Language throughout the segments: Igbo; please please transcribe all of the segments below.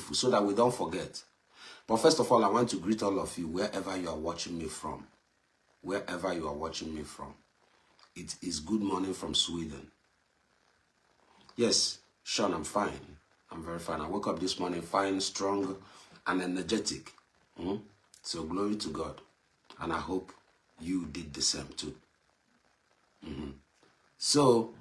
Efu so that we don't forget. But first of all, I want to greet all of you wherever you are watching me from. Wherever you are watching me from. It is good morning from Sweden. Yes, Sean, I'm fine. I'm very fine. I woke up this morning fine, strong, and energetic. So glory to God. And I hope you did the same too. So,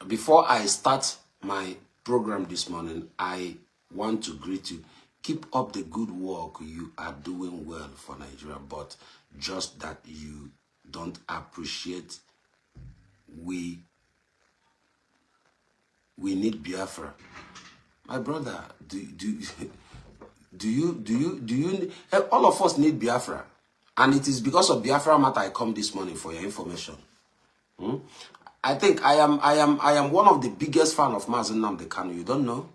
before I start my program this morning, I want to greet you. Keep up the good work. You are doing well for Nigeria, but just that you don't appreciate we need Biafra. My brother, do you all of us need Biafra? And it is because of Biafra matter I come this morning, for your information. I think I am one of the biggest fan of Mazi Nnamdi Kanu. You don't know?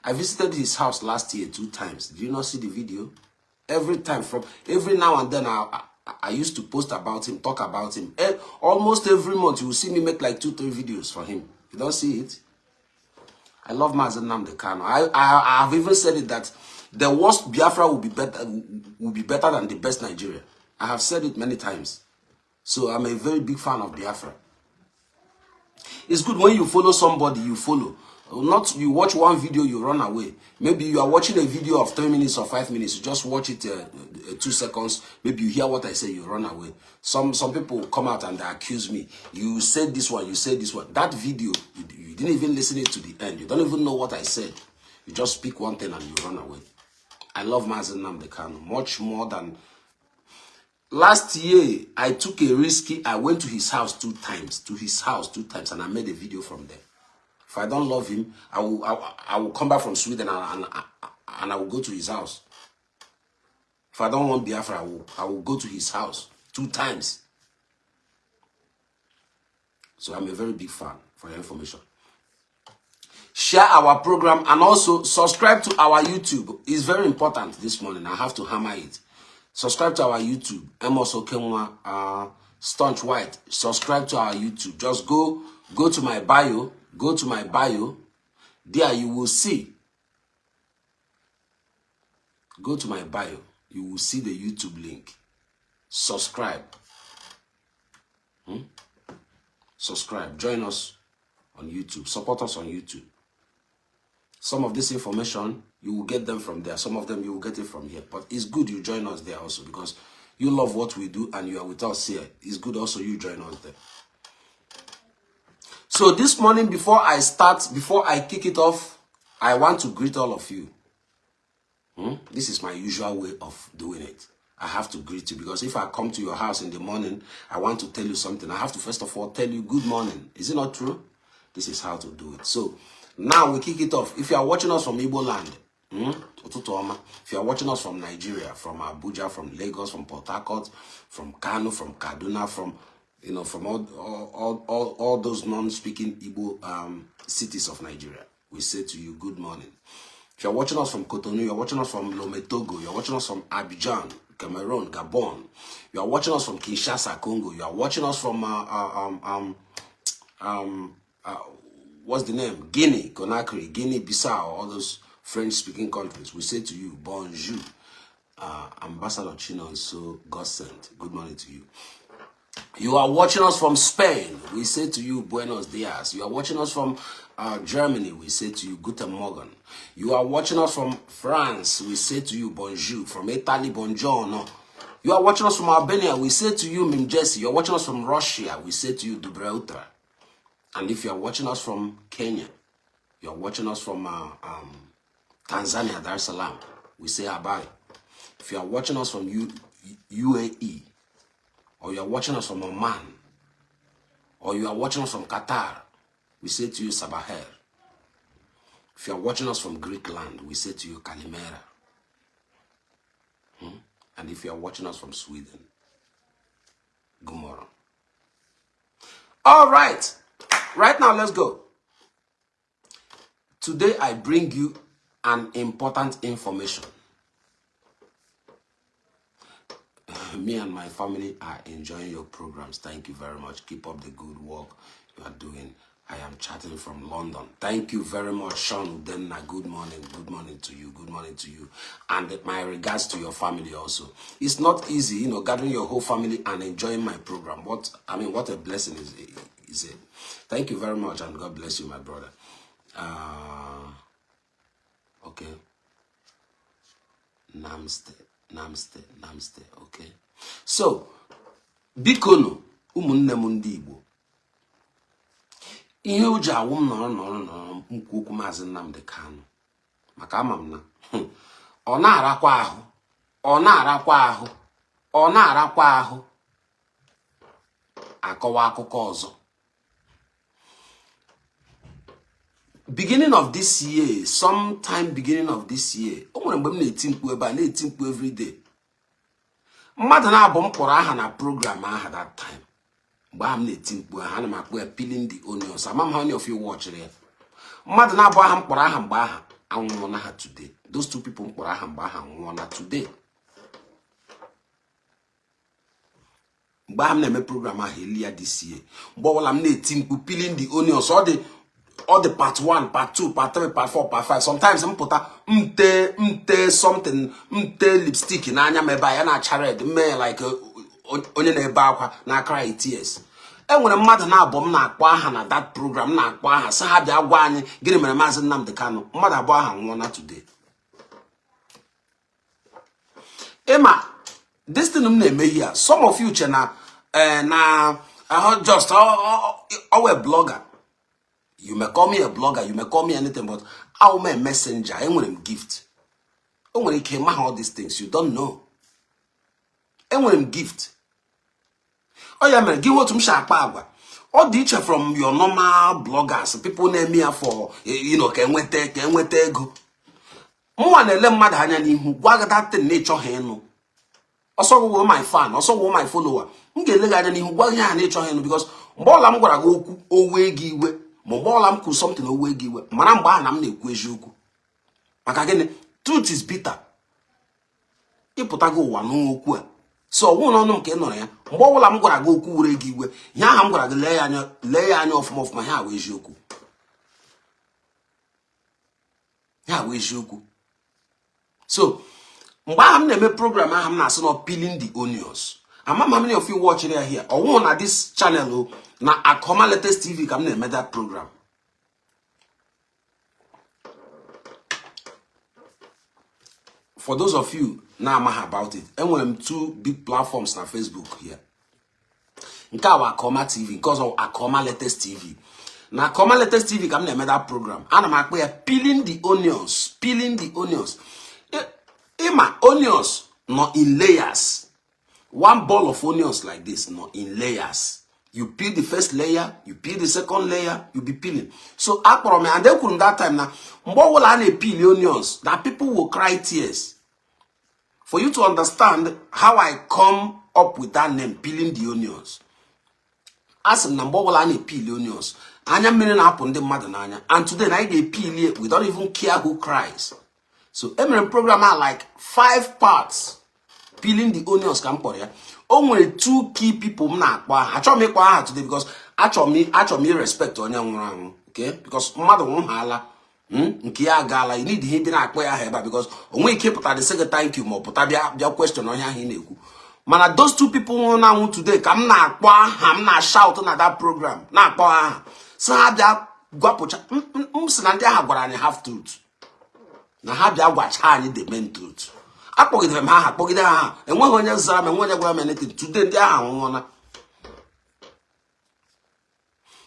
I visited his house last year two times. Do you not see the video? Every time, from every now and then, I used to post about him, talk about him. Almost every month, you will see me make like two, three videos for him. You don't see it? I love Mazi Nnamdi Kanu. I have even said it that the worst Biafra will be better than the best Nigeria. I have said it many times. So I'm a very big fan of Biafra. It's good when you follow somebody, you follow. Not you watch one video, you run away. Maybe you are watching a video of 3 minutes or 5 minutes. You just watch it 2 seconds. Maybe you hear what I say, you run away. Some people come out and they accuse me. You said this one, you said this one. That video, you didn't even listen it to the end. You don't even know what I said. You just speak one thing and you run away. I love Mazi Nnamdi Kanu much more than last year. I took a risky. I went to his house two times, to his house two times, and I made a video from there. If I don't love him, I will come back from Sweden and I will go to his house. If I don't want Biafra, I will go to his house two times. So I'm a very big fan, for your information. Share our program and also subscribe to our YouTube. It's very important this morning. I have to hammer it. Subscribe to our YouTube, Amos Okenwa, Staunch White. Subscribe to our YouTube. Just go to my bio. Go to my bio. There you will see. Go to my bio. You will see the YouTube link. Subscribe. Subscribe. Join us on YouTube. Support us on YouTube. Some of this information, you will get them from there. Some of them, you will get it from here. But it's good you join us there also because you love what we do and you are with us here. It's good also you join us there. So this morning, before I start, before I kick it off, I want to greet all of you. This is my usual way of doing it. I have to greet you because if I come to your house in the morning, I want to tell you something. I have to first of all tell you good morning. Is it not true? This is how to do it. So now we kick it off. If you are watching us from Igbo land, ụtụtụ ọma. If you are watching us from Nigeria, from Abuja, from Lagos, from Port Harcourt, from Kano, from Kaduna, from you know, from all those non-speaking Igbo cities of Nigeria, we say to you, good morning. If you're watching us from Cotonou, you're watching us from Lome, Togo, you're watching us from Abidjan, Cameroon, Gabon, you are watching us from Kinshasa, Congo, you are watching us from what's the name? Guinea, Conakry, Guinea, Bissau, all those French-speaking countries. We say to you, bonjour. Ambassador Chinonso, God sent. Good morning to you. You are watching us from Spain. We say to you, buenos dias. You are watching us from Germany. We say to you, guten Morgen. You are watching us from France. We say to you, bonjour. From Italy, buongiorno. You are watching us from Albania. We say to you, Mirëmëngjesi. You are watching us from Russia. We say to you, Доброе утро. And if you are watching us from Kenya, you are watching us from Tanzania, Dar es Salaam, we say habari. If you are watching us from UAE, or you are watching us from Oman, or you are watching us from Qatar, we say to you, Sabah el-Kheir. If you are watching us from Greek land, we say to you, Kalimera. And if you are watching us from Sweden, God morgon. All right. Right now, let's go. Today, I bring you an important information. Me and my family are enjoying your programs. Thank you very much. Keep up the good work you are doing. I am chatting from London. Thank you very much, Sean Udenna. Good morning. Good morning to you. Good morning to you. And my regards to your family also. It's not easy, gathering your whole family and enjoying my program. What I mean, what a blessing is it. Thank you very much, and God bless you, my brother. Okay. Namaste. Namaste. Namaste. Okay. So, bikonu, ụmụnne m ndị Igbo, ihe o ji awụ m nọrọ nọrọ nọrọ m kwuo okwu Maazị Nnamdi Kanu, maka ama m na ọ na-arakwa ahụ, ọ na-arakwa ahụ, ọ na-arakwa ahụ akọwa akụkọ ọzọ. Beginning of this year, sometime beginning of this year, o nwere mgbe m na-eti mkpu ebe a, na-eti mkpu everyday. Mmadụ na-abụ m kpọrọ aha na program aha that time. Mgbe ahụ m na-eti mkpu aha, ana m akpọ ya peeling the onions. Ama m how many of you watchiri ya. Mmadụ na-abụ aha m kpọrọ aha mgbe aha anwụọ na ha today. Those two people m kpọrọ aha mgbe aha nwụọ na today. Mgbe ahụ m na-eme program ahụ earlier this year, mgbe ọbụla m na-eti mkpu peeling the onions, ọ dị part 1, part 2, part 3, part 4, part 5. Sometimes m pụta m tee something, m tee lipstick n'anya m ebe a ya na-acha red, m mee like onye na-ebe akwa na cry tears. E nwere mmadụ na-abụ m na-akpọ aha na that program, na-akpọ aha sị ha bịa gwa anyị gịnị mere Maazị Nnamdi Kanu. Mmadụ abụọ aha nwụọ na today. Ịma this thing m na-eme here, some of you che na na ahụ just ọwe blogger. You may call me a blogger, you may call me anything, but I'm a messenger. Enwere m gift. O nwere ike ịma all these things you don't know. Enwere m gift. Ọ ya mere gị otu m si akpa agwa ọ dị iche from your normal bloggers, people na-eme ya for ka enweta ego. Mụnwa na-ele mmadụ anya n'ihu gwa gị that thing na ịchọghị ịnụ. Ọsọ gị wụ my fan, ọsọ wụ my follower, m ga-ele gị anya n'ihu gwa gị ha na ịchọghị ịnụ, because mgbe ọla m gwara gị okwu o wee gị iwe, ma mgbe ọla m kwuru something o wee gị iwe, mara mgbe ahụ na m na-ekwu eziokwu. Maka gịnị? Truth is bitter. Ịpụtago ụwa n'okwu a, so ọnwụ n'ọnụ m ka ị nọrọ ya. Mgbe ọbụla m gwara gị okwu were gị iwe, ihe aha m gwara gị lee ya anya ọfụma ọfụma, ha wee eziokwu, ha wee eziokwu. So mgbe ahụ m na-eme program ahụ m na-asị na peeling the onions, ama m how many of you watching ya here. Ọwụhụ na this channel o, na Akoma Latest TV ka m na-eme that program. For those of you na-amaghị about it, enwere m two big platforms na Facebook here. Nke a bụ Akoma TV, nke ọzọ Akoma Latest TV. Na Akoma Latest TV ka m na-eme that program. Ana m akpọ ya peeling the onions, peeling the onions. Ịma onions nọ in layers. One ball of onions like this nọ in layers. You peel the first layer, you peel the second layer, you be peeling. So akpọrọ m ya, and ekwuru m that time na mgbe ọbụla a na-epeel onions, that people will cry tears. For you to understand how I come up with that name, peeling the onions. A sị m na mgbe ọbụla a na-epeel onions, anya mmiri na-apụ ndị mmadụ n'anya. And today na anyị ga-epeel, we don't even care who cries. So emere m program a like 5 parts, peeling the onions ka m kpọrọ ya. O nwere 2 key people m na-akpọ aha. Achọrọ m ịkpọ aha today because achọrọ m respect onye nwụrụ anwụ, okay? Because mmadụ nwụhaala, nke ya agaala, you need ihe bi na-akpọ ya aha ebe a because o nweghị ike ịpụta dị sị gị thank you ma ọ pụta bịa question onye ahụ ị na-ekwu. Mana those 2 people nwụrụ anwụ today ka m na-akpọ aha, m na-shout na that program, na-akpọ aha sị ha bịa gwapụcha. M sị na ndị ahụ gwara anyị half truth, na ha bịa gwacha anyị the main truth. Akpọgidere m ha aha, kpọgide ha aha, enweghị onye zara m, enweghị onye gwara m anything. Today ndị ahụ anwụọla.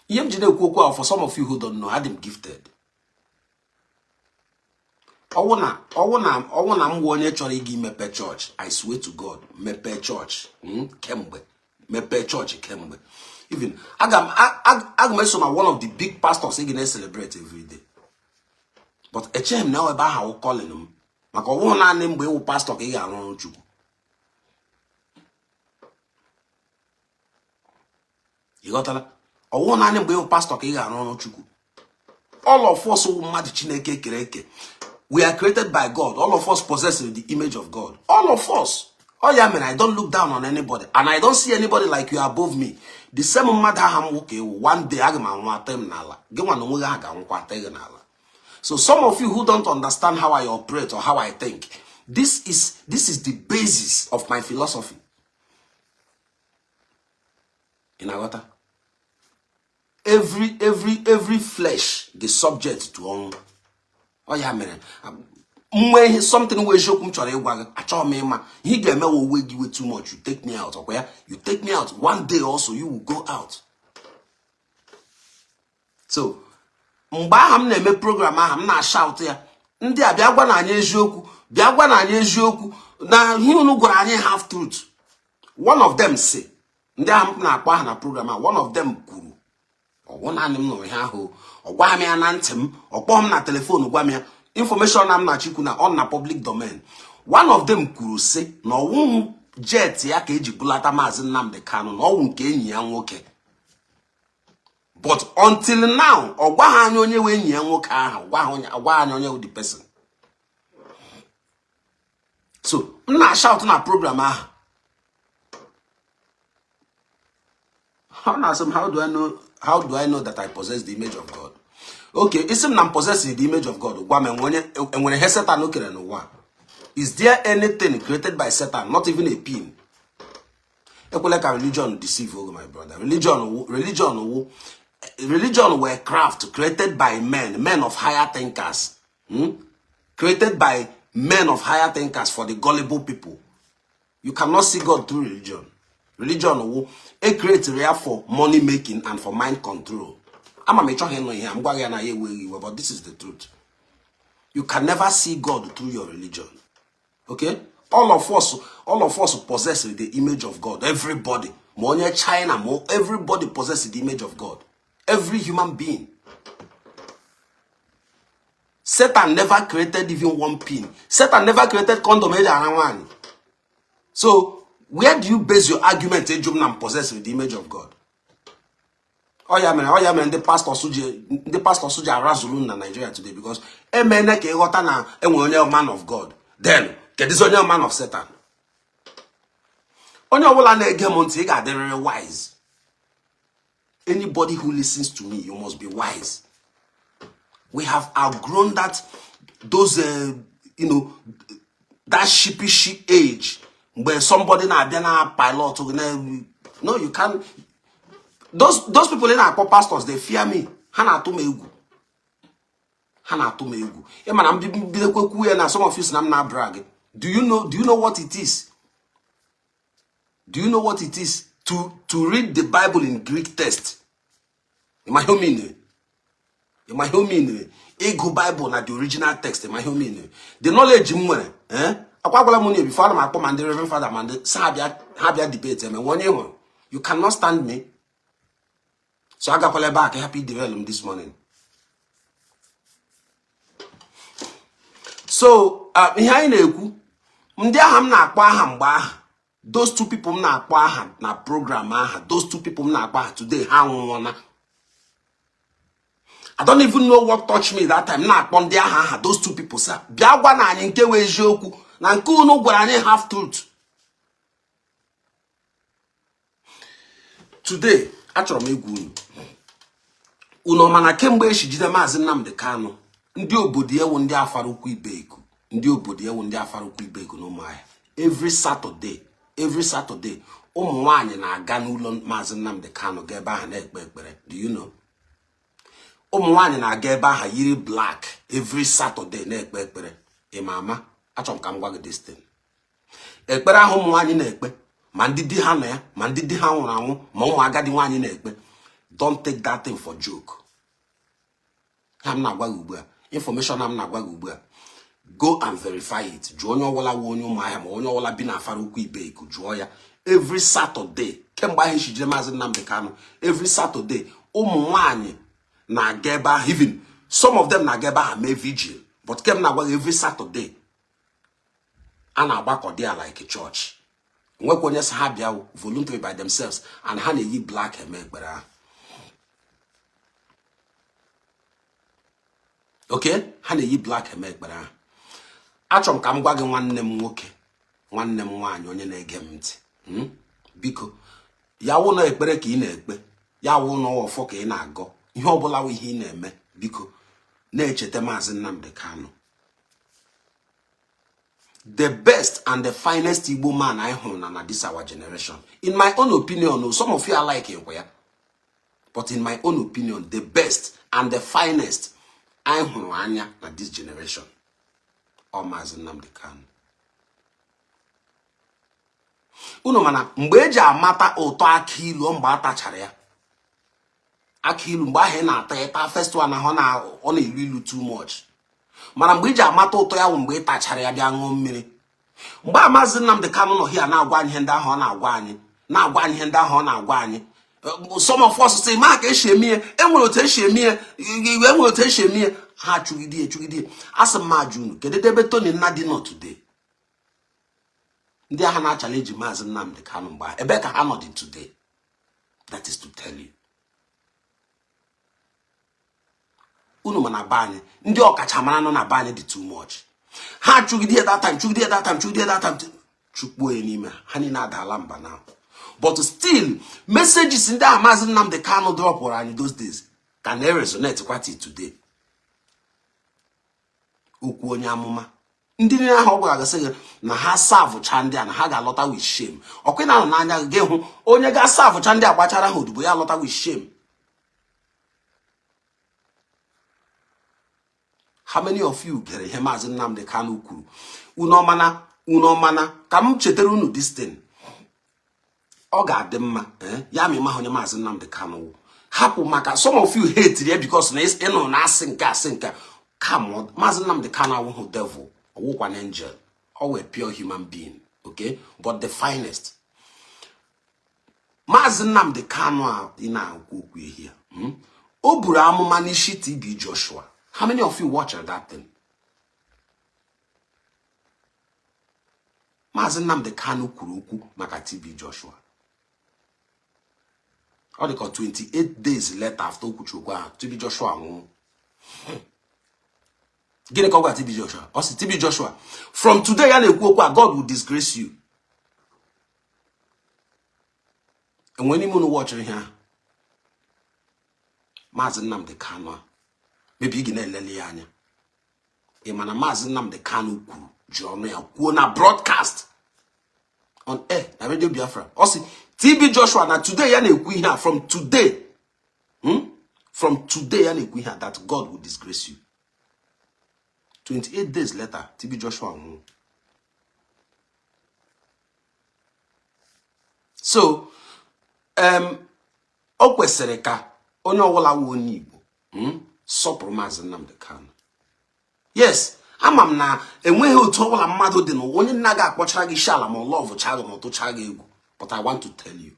Ihe m ji na-ekwu okwu ahụ, for some of you who don't know, adị m gifted. Ọwụ na m wụ onye chọrọ ịga imepe chọọchị, I swear to God, mepee chọọchị kemgbe, mepee chọọchị kemgbe. Even aga m eso na one of the big pastors ị ga na-celebrate every day. But echeghị m na ebe ahụ awụ calling m, maka ọ bụghị naanị mgbe ịwụ pastọ ka ị ga-arụ ọrụ Chukwu. Ị ghọtara? Ọ bụghị naanị mgbe ịwụ pastọ ka ị ga-arụ ọrụ Chukwu. All of us wụ mmadụ Chineke kere eke. We are created by God. All of us possess the image of God. All of us. Ọ ya mere I don't look down on anybody and I don't see anybody like you above me. The same mmadụ aha m nwoke ewu, one day aga m anwụ ata m n'ala. Gị nwa na onwe gị ha ga-anwụkwa ata gị n'ala. So some of you who don't understand how I operate or how I think, this is the basis of my philosophy. Ị na-aghọta? Every flesh dị subject to ọnwụ. Ọ ya mere nwe ihe, something wee eziokwu m chọrọ ịgwa gị, achọghị m ịma ihe ị ga-eme. Owe gị we too much, you take me out. Ọkwa ya, you take me out, one day also you will go out. So mgbe aha m na-eme program aha m na-ashout ya, ndị a bịa gwa na anyị eziokwu, bịa gwa na anyị eziokwu na ihe unu gwara anyị half truth. One of them si, ndị ahụ m na-akpọ aha na program a, one of them kwuru, ọwụ naanị m nụrụ ihe ahụ, ọ gwa m ya na ntị m, ọ kpọọ m na telephone gwa m ya. Information na m na-achịkwu na on na public domain. One of them kwuru sị na ọwụhụ jet ya ka eji bulata Maazị Nnamdi Kanu, na ọwụ nke enyi ya nwoke. But until now, ọ gwaghị anyị onye wee enyi ya nwoke ahụ, ọ gwaghị anyị onye wụ the person. So m na-ashout na program ahụ, ọ na-asị m, how do I know that I possess the image of God? Okay, isi m na m possess the image of God, gwa m, enwe onye enwere ihe Satan kere n'ụwa? Is there anything created by Satan? Not even a pin. Ekwela ka religion deceive you, my brother. Religion were craft created by men, men of higher thinkers, Created by men of higher thinkers for the gullible people. You cannot see God through religion. Religion wụ e create ya for money making and for mind control. Ama m ịchọghị ịnụ ihe a, m gwa gị ya na ya eweghị iwe, but this is the truth. You can never see God through your religion. Okay, all of us possess the image of God. Everybody, ma onye China, ma everybody possess the image of God, every human being. Satan never created even one pin. Satan never created condom eji ara nwaanyị. So where do you base your argument eju m na m possess the image of God? Ọ ya mere ndị pastors ji arazuru na Nigeria today, because emene ka ịghọta na enwere onye man of God, then kedụzi onye man of Satan? Onye ọbụla na-ege m ntị, ị ga-adịrịrị wise. Anybody who listens to me, you must be wise. We have outgrown that those you know that sheepish age mgbe somebody na-abịa na pilot gị no, you can't. Those people ị na-akpọ pastors, they fear me. Ha na-atụ m egwu, ha na-atụ m egwu. Ị ma na mbidokwe kwu ya na some of you si na m na-brag. Do you know what it is? Do you know what it is to read the Bible in Greek text? Ịma ihe o mean? Ịma ihe o mean ịgụ Bible na the original text? Ịma ihe o mean? The knowledge m nwere, eh, akwa gwara m na before ana m akpọ ma ndị reverend father ma ndị sị ha bịa debate eme nwe onye ị hụrụ. You cannot stand me, so agakwala ebe a ka happy develop m this morning. So ihe anyị na-ekwu, ndị aha m na-akpọ aha mgbe aha, those two people m na-akpọ aha na program aha, those two people m na-akpọ aha today, ha anwụọna. I don't even know what touched me that time na-akpọ ndị aha aha, those two people, sir, bịa gwa na anyị nke wee eziokwu na nke unu gwara anyị half truth. Today achọrọ m ịgwa unu, unu mana kemgbe esi jide Maazị Nnamdi Kanu, ndị obodo ewu ndị Afaraukwu Ibeku, ndị obodo ewu ndị Afaraukwu Ibeku na Ụmụahịa, every Saturday, every Saturday, ụmụ nwaanyị na-aga n'ụlọ Maazị Nnamdi Kanu, ga ebe ahụ na-ekpe ekpere. Do you know? Ụmụ nwaanyị na-aga ebe ahụ yiri black every Saturday na-ekpe ekpere. Ị ma ama? Achọrọ m ka m gwa gị this thing. Ekpere ahụ ụmụ nwaanyị na-ekpe, ma ndị di ha nọ ya, ma ndị di ha nwụrụ anwụ, ma ụmụ agadi nwaanyị na-ekpe, don't take that thing for joke. Ha m na-agwa gị ugbu a, information m na-agwa gị ugbu a, go and verify it. Jụọ onye ọbụla wụ onye Ụmụahịa, ma onye ọbụla bi na Afaraukwu Ibeku, jụọ ya. Every Saturday kemgbe ahụ esi jide Maazị Nnamdi Kanu, every Saturday ụmụ nwaanyị na-aga ebe ahụ. Even some of them na-aga ebe ahụ mee vigil. But kem na-agwa gị, every Saturday a na-agbakọ there like a church. Nwekwa onye sị ha bịa, voluntary by themselves, and ha na-eyi black eme ekpere ahụ. Okay, ha na-eyi black eme ekpere ahụ. Achọrọ m ka m gwa gị, nwanne m nwoke, Nwanne m nwaanyị, onye na-ege m ntị, Biko, ya wụ na ekpere ka ị na-ekpe, ya wụ na ọfọ ka ị na-agọ, ihe ọbụla wụ ihe ị na-eme, biko na-echeta Maazị Nnamdi Kanu, the best and the finest Igbo man anyị hụrụ na this our generation. In my own opinion, some of you are like ya, but in my own opinion, the best and the finest anyị hụrụ anya na this generation, ọ Maazị Nnamdi Kanu. Unu mana mgbe eji amata ụtọ akị ilu, mgbe a tachara ya, akị ilu, mgbe ahụ ị na-ata, ịta first one ahụ, ọ na-elu ilu too much. Mana mgbe iji amata ụtọ ya bụ mgbe ị tachara ya, bịa ṅụọ mmiri. Mgbe a Maazị Nnamdi Kanu nọ here na-agwa anyị ihe ndị ahụ ọ na-agwa anyị, na-agwa anyị ihe ndị ahụ ọ na-agwa anyị, some of us say ma ka esi eme ihe, enwere otu esi eme ihe, enwere otu esi eme ihe. Ha chụgide, chụgide. Asị m ajụ unu, kedu ebe Tony Nnadi nọ today? Ndị agha na-achallenge Maazị Nnamdi Kanu mgbe, ebe ka ha nọ dị today? That is to tell you, unu ma na be anyị, ndị ọkachamara nọ na be anyị dị too much. Ha chụgide that time, chụgide that time, chụgide that time, chụkpuo ya n'ime ha niile, adaala mba now. But still, messages ndị ahụ Maazị Nnamdi Kanu dropụrụ anyị those days ka na-resonate kwa till today. Okwu onye amụma ndị niile ahụ ọ gwara gasị gị na ha servecha ndị a, na ha ga-alọta with shame. Ọkwa na n'anya gị hụ onye ga-aservecha ndị a, gbachara ha odibo, ya alọta with shame. How many of you gere ihe Maazị Nnamdi Kanu kwuru? Unu ọmana, unu ọmana, ka m chetara unu this thing. Ọ ga-adị mma ya ma ịma onye Maazị Nnamdi Kanu hapụ, maka some of you hate ya because na ị nụrụ na asị nke, asị nke kam. Maazị Nnamdi Kanu awụghị devil, ọwụkwa na angel, ọ wee pure human being, okay, but the finest. Maazị Nnamdi Kanu a ị na-ekwu okwu ehi ya, o buru amụma n'isi TB Joshua. How many of you watched that thing? Maazị Nnamdi Kanu kwuru okwu maka TB Joshua. Ọ dị ka 28 days later after o kwuchi okwu ahụ, TB Joshua nwụọ. Gịnị ka ọ gwara TB Joshua? Ọ sị TB Joshua, from today ya na-ekwu okwu a, God will disgrace you. Enwe n'ime unu watchịrị ihe ahụ? Maazị Nnamdi Kanu a, maybe ị ga na-elele ya anya. Ị ma na Maazị Nnamdi Kanu kwuru, ji ọnụ ya kwuo na broadcast on air na Radio Biafra, ọ sị TB Joshua na today ya na-ekwu ihe a, from today, From today ya na-ekwu ihe a, that God will disgrace you. 28 days later, TB Joshua nwụrụ. So o kwesịrị ka onye ọbụla wụ onye Igbo sọpụrụ Maazị Nnamdi Kanu. Yes, ama m na enweghị otu ọbụla mmadụ dị n'ụwa onye nna ga-akpọchara gị isi ala ma ọ lovecha gị ma ọ tụchaa gị egwu. But I want to tell you,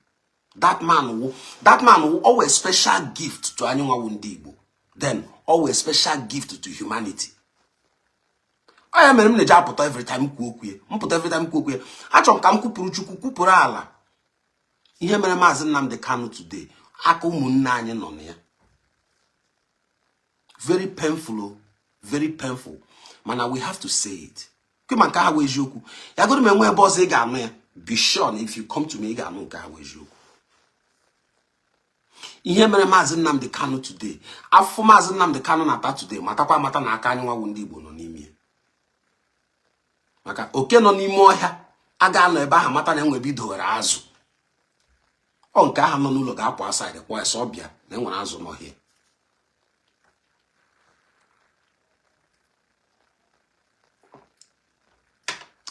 that man wụ always special gift to anyị nwawu ndị Igbo, then always special gift to humanity. Ọ ya mere m na-eji apụta every time kwuo okwu ya, m pụta every time kwuo okwu ya. Achọrọ m ka m kwupụrụ Chukwu, kwupụrụ ala ihe mere Maazị Nnamdi Kanu today. Aka ụmụnne anyị nọ na ya. Very painful, very painful, mana we have to say it. Kema nke ahụ eziokwu ya goro m enwe ebe ọzọ ị ga-anụ ya. Be sure na if you come to me, ị ga-anụ nke ahụ eziokwu. Ihe mere Maazị Nnamdi Kanu today, afụfụ Maazị Nnamdi Kanu na-ata today, matakwa amata na aka anyị nwawu ndị Igbo nọ n'ime ya. Maka oke nọ n'ime ọhịa a ga-anọ ebe ahụ mata na enwe ebe idowere azụ. Ọ nke ahụ nọ n'ụlọ ga-apụ aside kwa ese ọbịa na enwere azụ n'ọhịa.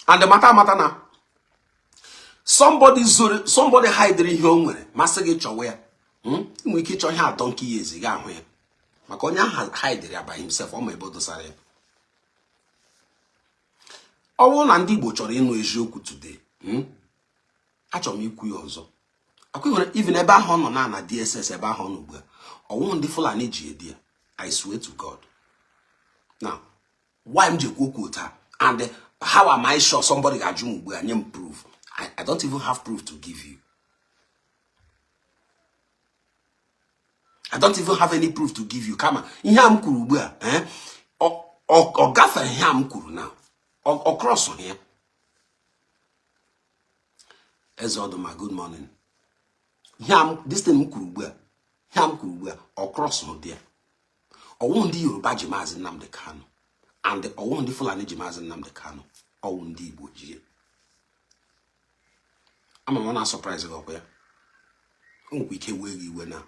And mata amata na somebody zoro, somebody hidere ihe o nwere, masị gị chọwa ya, nwere ike ịchọ ihe atọ nke ya ezi ga ahụ ya, maka onye ahụ hidere ya by himself, ọ ma ebe o dosara ya. Ọ bụrụ na ndị Igbo chọrọ ịnụ eziokwu today, achọrọ m ikwu ya ọzọ. Akwa nwere even ebe ahụ ọ nọ na DSS, ebe ahụ ọ nọ ugbu a, ọwụhụ ndị Fulani ji edi ya. I swear to God. Now, why m ji ekwu okwu taa, and how am I sure? Somebody ga-ajụ m ugbu a, nye m proof. I don't even have proof to give you. I don't even have any proof to give you. Kama ihe a m kwuru ugbu a, ọ gafere ihe a m kwuru na ọ cross ya. Eze Ọdụma, good morning. This thing m kwuru ugbu a, ihe m kwuru ugbu a, ọ cross dị ya. Ọwụ ndị Yoruba ji Maazị Nnamdi Kanu, and ọwụ ndị Fulani ji Maazị Nnamdi Kanu, ọwụ ndị Igbo ji ya. Ama m ọ na-surprise gị, ọkwa ya? O nwekwa ike wee gị iwe na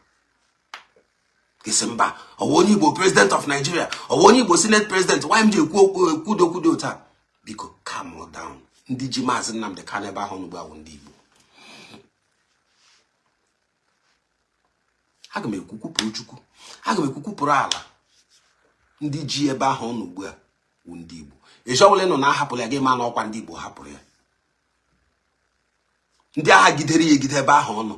kesi mba, ọwụ onye Igbo president of Nigeria, ọwụ onye Igbo senate president, why m ji ekwu okwu ekwudo kwudo taa? Biko, calm down. Ndị ji Maazị Nnamdi Kanu ebe ahụ ugbu a wụ ndị Igbo. Aga m ekwu kwupụrụ Chukwu, aga m ekwu kwupụrụ ala. Ndị ji ebe ahụ nọ ugbu a wụ ndị Igbo. Ezi ọbụla ị nọ na-ahapụrụ ya, gị ma na ọkwa ndị Igbo hapụrụ ya. Ndị agha gidere ya egide ebe ahụ ọ nọ,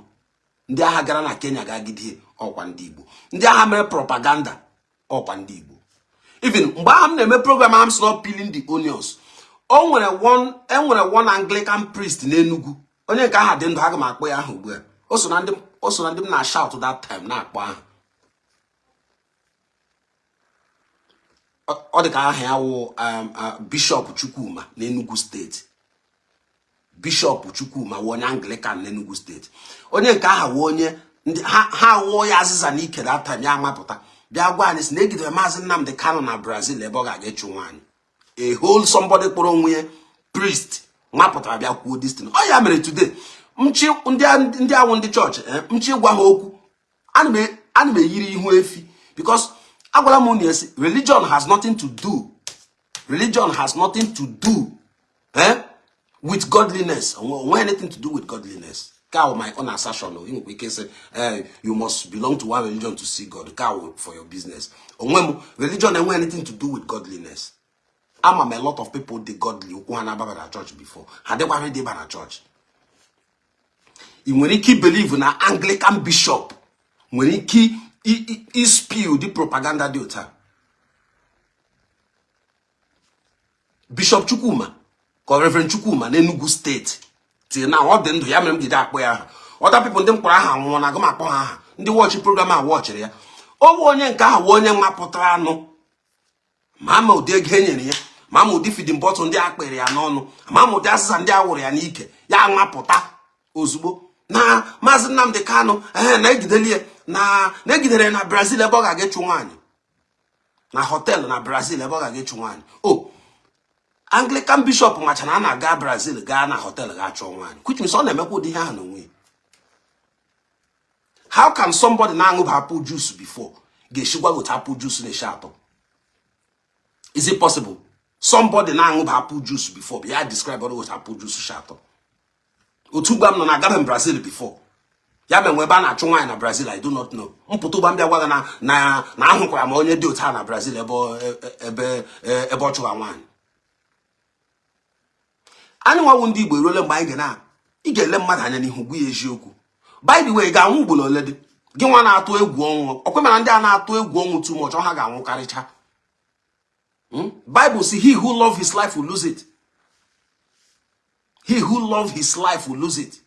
ndị agha gara na Kenya ga-agide, ọkwa ndị Igbo. Ndị agha mere propaganda, ọkwa ndị Igbo. Even mgbe ahụ m na-eme program ahụ m sị not peeling the onions, o nwere one, enwere one Anglican priest n'Enugu, onye nke aha dị ndụ, aga m akpọ ya aha ugbu a. O so na ndị, o so na ndị m na shout that time na-akpọ aha. Ọ dị ka aha ya wụ Bishop Chukwuma n'Enugu steeti. Bishop Chukwuma wụ onye Anglican n'Enugu steeti. Onye nke aha wụ onye ndị ha wụọ ya azịza n'ike that time, ya amapụta bịa gwa anyị sị na egidere Maazị Nnamdi Kanu na Brazil ebe ọ ga-aga ịchụ nwaanyị. A whole somebody kpọrọ onwe ya priest mapụtara bịa kwuo this thing. Ọ ya mere today mchi ndị awụ ndị chọọchị, mchi gwa ha okwu, ana m eyiri ihu efi, because agwara m unu esi religion has nothing to do, religion has nothing to do with godliness. Onwe anything to do with godliness. Ka my own assertion, ị nwekwa ike sị you must belong to one religion to see God. Ka for your business. Onwe m religion enwe anything to do with godliness. Ama m a lot of people dị godly, ụkwụ ha na-ababa na church before, ha dịkwa ready ịba na church. Ị nwere ike believe na Anglican bishop nwere ike ispill the propaganda dị otu a? Bishop Chukwuma ka Reverend Chukwuma n'Enugu steeti till na ọ dị ndụ, ya mere m jide akpọ ya aha. Other people ndị m kpọrọ aha nwụọ na aga m akpọ ha aha. Ndị watch program a watchịrị ya. Ọ bụ onye nke ahụ wụ onye nwapụtara anụ ma ama ụdị ego e nyere ya, ma ama ụdị feeding bottle ndị a kpịrị ya n'ọnụ, ma ama ụdị azịza ndị a wụrụ ya n'ike, ya nwapụta ozugbo na Maazị Nnamdi Kanu ee na-egideli ya na na-egidere ya na Brazil ebe ọ ga-aga ịchụ nwaanyị, na hotel na Brazil ebe ọ ga-aga ịchụ nwaanyị. O Anglican bishop macha na a na-aga Brazil gaa na hotel gaa chụọ nwaanyị, which means ọ na-emekwa ụdị ihe ahụ n'onwe ya. How can somebody na-aṅụba apple juice before ga-esi gwa gị otu apple juice na-esi atọ? Is it possible? Somebody na-aṅụba apple juice before bịa describe otu apple juice si atọ. Otu ugbu a m nọ na agabe m Brazil before, ya ma enwe ebe a na-achụ nwaanyị na Brazil, I do not know. Mpụta ụgba m bịa gwa gị na ahụkwara m onye dị otu a na Brazil ebe ebe ebe ọ chụwa nwaanyị. Anyị nwawu ndị Igbo eruole mgbe anyị ga na ị ga-ele mmadụ anya n'ihu gwa ya eziokwu. By the way, ị ga-anwụ ugboro ole dị gị nwa na-atụ egwu ọnwụ? Ọkwa mana ndị a na-atụ egwu ọnwụ too much, ọ ha ga-anwụ karịcha. Bible say he who love his life will lose it. He who love his life will lose it.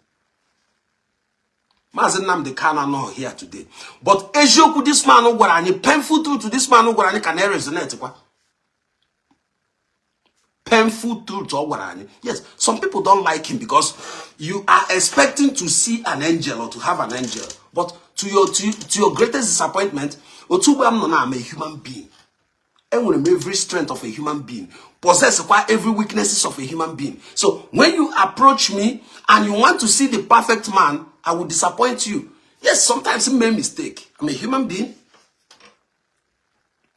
Maazị Nnamdi Kanu anọghị here today, but eziokwu this man gwara anyị, painful truth this man gwara anyị ka na-resonate kwa. Painful truth ọ gwara anyị. Yes, some people don't like him because you are expecting to see an angel or to have an angel, but to your greatest disappointment, otu ugbo m nọ na I'm a human being. Enwere m every strength of a human being, possess kwa every weaknesses of a human being. So when you approach me and you want to see the perfect man, I will disappoint you. Yes, sometimes I make mistake. I'm a human being.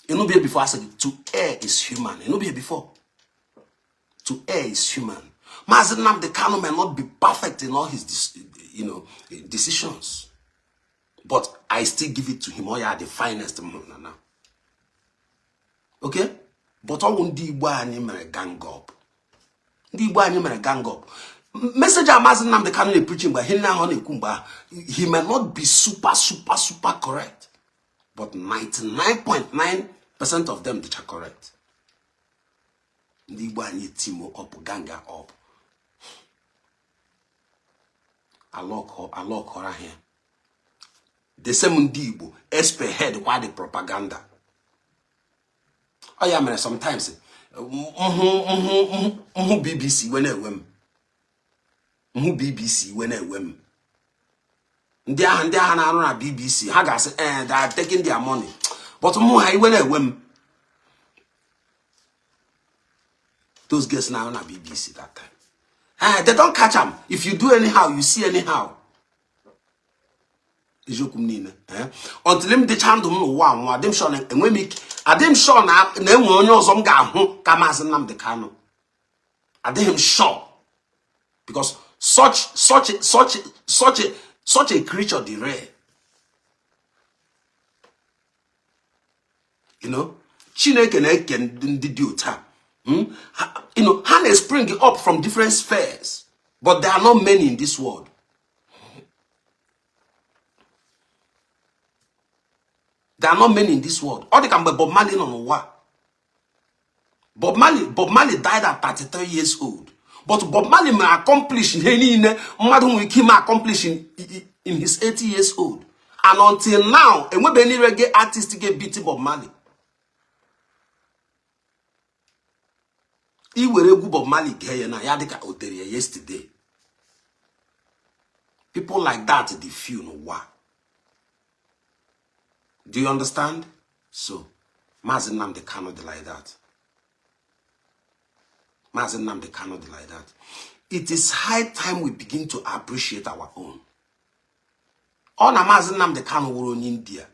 You know before I said to err is human. You know before. To err is human. Maazị Nnamdi Kanu may not be perfect in all his decisions, but I still give it to him. Oh yeah, the finest now. Okay? But ọ ndị Igbo anyị mere gang up. Ndị Igbo anyị mere gang up. Message a Maazị Nnamdi Kanu na-epreach mgbe ihe ahụ ọ na-ekwu mgbe ahụ, he may not be super super super correct, but 99.9% of them dịcha correct. Ndị Igbo anyị team up, gang up, alọkọrọ ha. The same ndị Igbo spearhead kwa the propaganda. Ọ ya mere sometimes mhụ BBC iwe na-ewe m. M hụ BBC, iwe na-ewe m. Ndị agha na-arụ na BBC, ha ga-asị eh, they are taking their money, but mụ ha, iwe na-ewe m. Those girls na-arụ na BBC that time, eh, they don't catch am. If you do anyhow, you see anyhow. Eziokwu m niile, eh, until m dịcha ndụ m n'ụwa anwụ, adị m sure na enwe m ike, adị m sure na enwe onye ọzọ m ga-ahụ ka Maazị Nnamdi Kanu. Adịghị m sure, because such a creature dị rare. Chineke na-eke ndị dị otu a. Ha na-spring up from different spheres, but there are not many in this world. There are not many in this world. Ọ dị ka mgbe Bob Marley nọ n'ụwa. Bob Marley died at 33 years old, but Bob Marley ma accomplish ihe niile mmadụ nwere ike ime accomplish in his 80 years old, and until now enwebeghị any reggae artist ga-beat Bob Marley. I were egwu Bob Marley gee ya na ya, dịka o tere ya yesterday. People like that dị few n'ụwa. Do you understand? So Maazị Nnamdi Kanu dị like that. Maazị Nnamdi Kanu dị like that. It is high time we begin to appreciate our own. Ọ na Maazị Nnamdi Kanu wụrụ onye India,